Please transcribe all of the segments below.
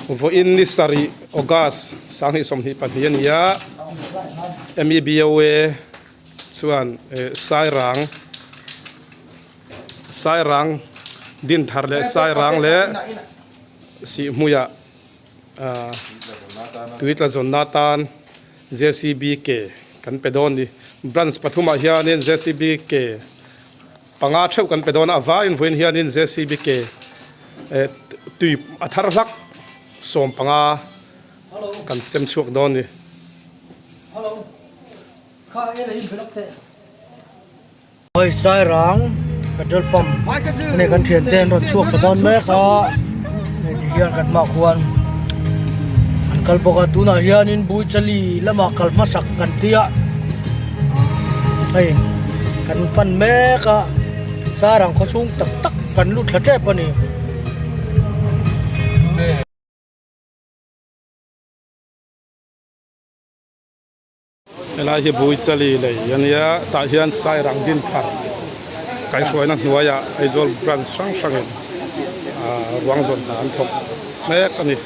Vawiin ni sarih August 2022 a ni a, MEBOA chuan Sairang Sairang Dinthar leh Sairang leh Sihhmuiah tui tla zawnna atan JCB ke kan pe dawn a ni. Branch pathumah hianin JCB ke Panga theuh kan pe dawn a, a vaiin vawiin hianin JCB ke eh tui a thar hlak 15 kan sem chhuak dawn a ni. Hei Sairang petrol pump hei kan thian te an rawn chhuak ta dawn mek a, hei ti hian kan hmaah khuan an kal bawk a, tunah hianin Buichali lamah kal hmasak kan tia hei. Kan pan mek a, Sarang khaw chhung tak tak kan lut thla tep a ni. Helai hi Buichali lei a nia, tah hian Sairang Dinthar kaihhruaina hnuaiah Aizawl branch hrang hrangin ah ruang zawn hna an thawk mek a ni.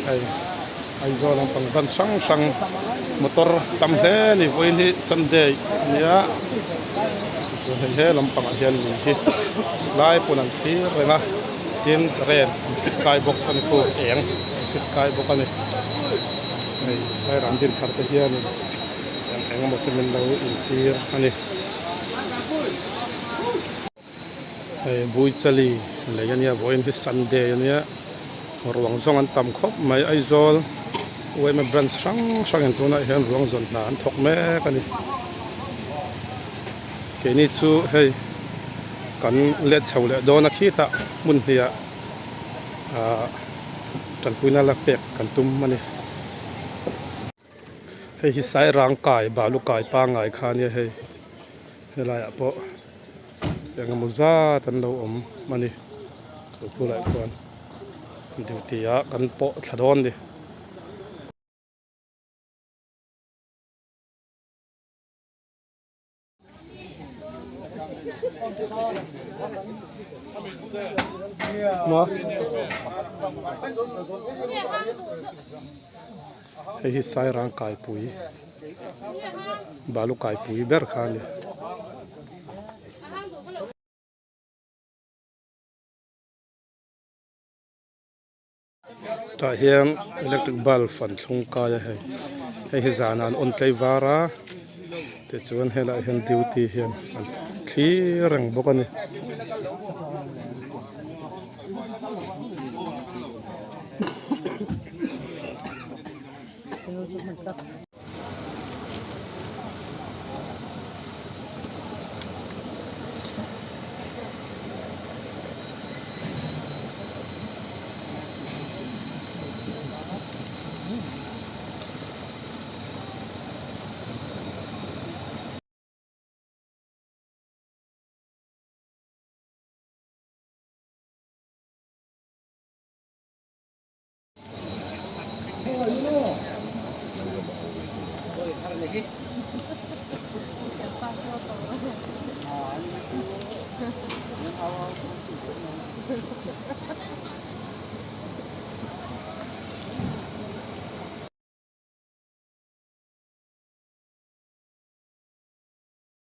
Hei. Aizawl lampang ban hrang hrang motor tam hle a ni vawiin hi Sunday a nia chuan hei he lampangah hian lui hi lai pawn an thlir reng a tin current an fit kai bawk a ni khu eng an fit kai bawk a ni hei sairang din thar te hianin eng eng emaw chu min lo intir a ni. Hei Buichali lei a nia vawiin hi Sunday a nia ruang zawng an tam khawp mai Aizawl yma branch hrang hrangin tunah hian ruang zawn hna an thawk mek a ni keini chu hei kan let chho leh dawn a khitah hmun hnih ah tanpuina la pek kan tum a ni. Hei hi Sairang kai balu kai pangngai kha ania hei helaiah pawh eng emaw zat an lo awm a ni chu bulah chuan duty ah kan pawh thla dawn a ni. Hei hi Sairang kaipui balu kaipui ber kha a ni. Tah hian electric bulb an thlung kai a hei hei hi zanah an on tlei var a tichuan helaiah hian duty hian an thlir reng bawk a ni.